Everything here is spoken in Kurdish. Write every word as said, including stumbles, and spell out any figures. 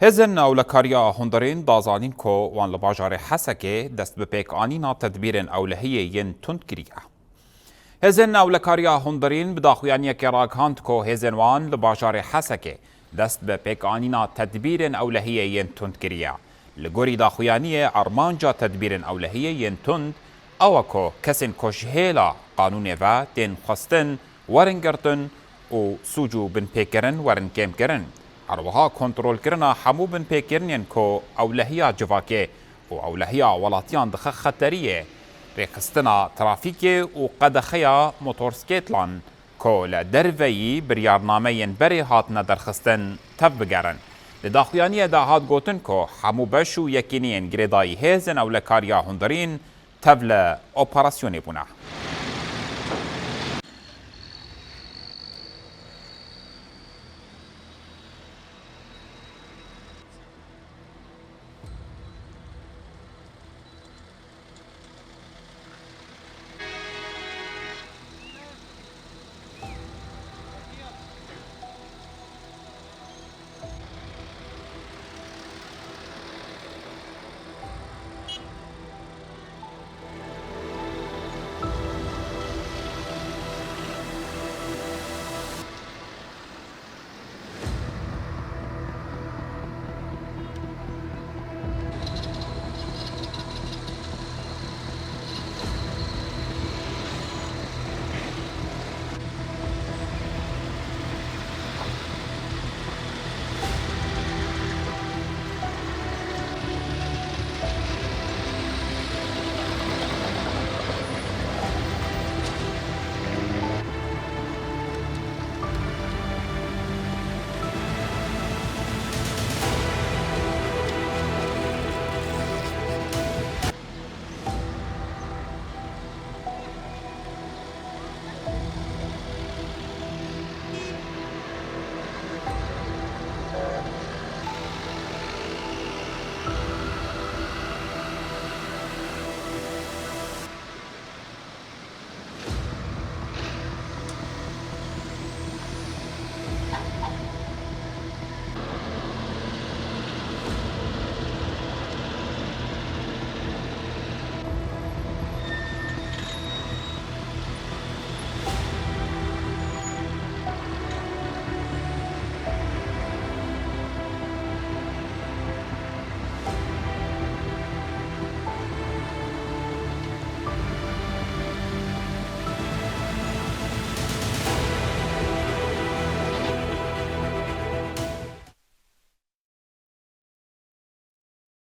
Hêzên ewlekariya hundirîn da zanîn ku wan li bajarê Hesekê dest bi pêkanîna tedbîrên ewlehiyê yên tund kiriye. Hêzên ewlekariya hundirîn bi daxuyaniyekê ragihand ku hêzên wan li bajarê Hesekê dest bi pêkanîna tedbîrên ewlehiyê yên tund kiriye. Li gorî daxuyaniyê armanca tedbîrên ewlehiyê yên tund ew e ku kesên ku ji hêla qanûnê ve tên xwestin werin girtin û sûc û binpêkirin werin kêmkirin. Her wiha kontrolkirina hemû binpêkirinên ku ewlehiya civakê û ewlehiya welatiyan dixe xeteriyê, rêxistina trafîkê û qedexeya motorskêtlan ku li derveyî biryarnameyên berê hatine derxistin tev bigerin. Di daxuyaniyê de hat gotin ku hemû beş û yekîniyên girêdayî hêzên ewlekariya hundirîn tev li operasyonê bûne.